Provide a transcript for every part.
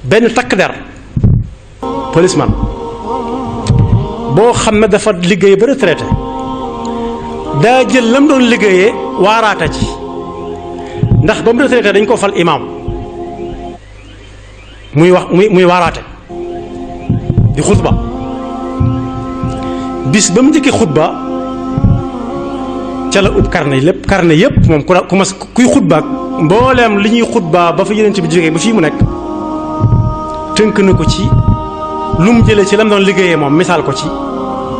benn takk der policeman boo xam ne dafa liggéey ba retraité daa jël lam doon liggéeyee waaraata ci ndax ba mu retraité dañ ko fal imaam muy wax muy waaraate di xutba bis ba mu njëkkee xutba ca la ut carnet lépp carnet yépp moom ku mas kuy xutba mbooleem li ñuy xutba ba fa Yonent bi jógee ba fii mu nekk tënk na ko ci lu mu jëlee ci lam doon liggéeyee moom misaal ko ci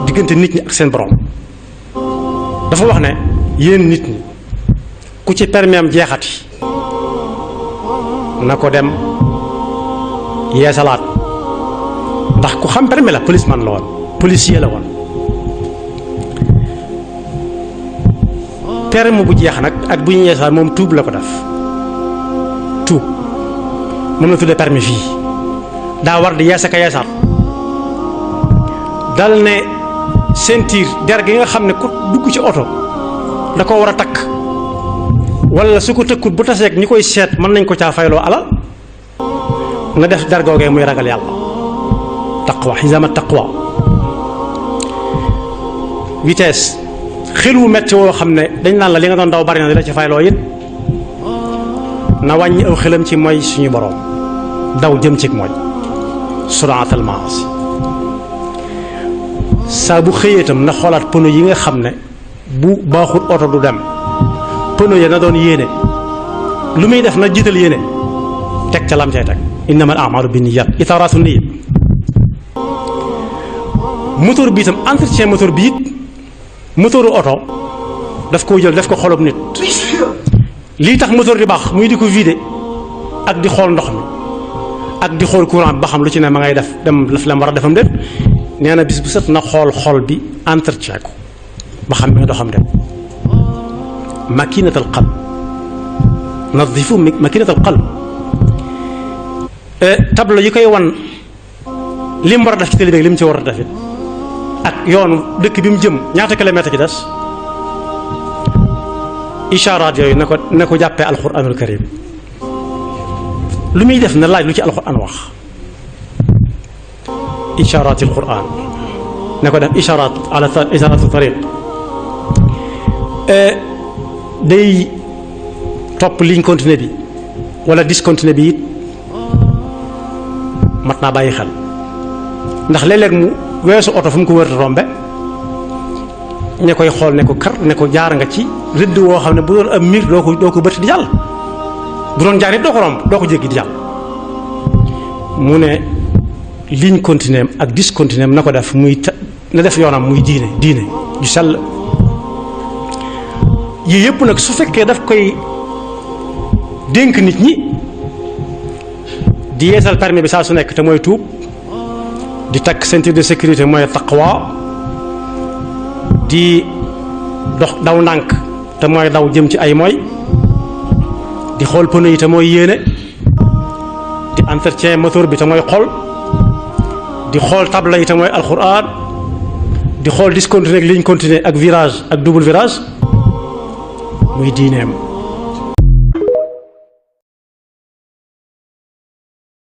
diggante nit ñi ak seen borom dafa wax ne yéen nit ñi ku ci permis am jeexati na ko dem yeesalaat ndax ku xam permis la policeman la woon policier la woon permis bu jeex nag at bu ñu yeesalaat moom tuub la ko def tuub moom la tuddee permis fii daa war di yeesa ka yeesaat dal ne ceinture der gi nga xam ne ku dugg ci oto da ko war a takk wala su ko tëkkut bu taseeg ñi koy seet mën nañ ko caa fayloo alal na def der googee muy ragal yàlla taqwa xisaama taqwa vitesse xel wu metti woo xam ne dañ naan la li nga doon daw bari na di la ci fayloo it na wàññi aw xelam ci mooy suñu borom daw jëm ci mooy suraatal maasi saa bu xëyee itam na xoolaat pono yi nga xam ne bu baaxul oto du dem pono ya na doon yéene lu muy def na jiital yéene teg ca lam cay teg innamal a'maalu binniyat itaraatu niyya moteur bi itam entretien moteur bi it moteuru oto daf koo jël def ko xolub nit lii tax moteur di baax muy di ko vider ak di xool ndox mi ak di xool courant bi ba xam lu ci ne ma ngay def dem daf la war a defam déet nee na bis bu set na xool xol bi entretien ko ba xam ne doxam dem makinatal qalb nadifu makinatal qalb tableau yi koy wan li mu war a def ci télé bi li mu ci war a def it ak yoonu dëkk bi mu jëm ñaata kilomètre ci des ishaaraat yooyu na ko jàppee alquranul karim lu muy def na laaj lu ci alquran wax ishaaraatil quran na ko def ishaaraat ala ishaaraatu tariq day topp ligne continue bi wala discontinue bi it mat naa bàyyi xel ndax léeg-léeg mu weesu oto fu mu ko wër rombe ña koy xool ne ko kar ne ko jaar nga ci rëdd woo xam ne bu doon am miir doo ko bëtt di jàll bu doon jaar it doo ko romb doo ko jéggi di jàll mu ne ligne continue ak discontinue na ko def muy na def yoonam muy diine ju sell yii yëpp nag su fekkee daf koy dénk nit ñi di yeesal permis bi saa su nekk te mooy tuub di takk ceinture de sécurité mooy taqwa di dox daw ndànk te mooy daw jëm ci ay mooy di xool pneu yi te mooy yéene di entretien moteur bi te mooy xol di xool tableau yi te mooy alxuraan di xool discontinuer ak ligne continue ak virage ak double virage muy diineem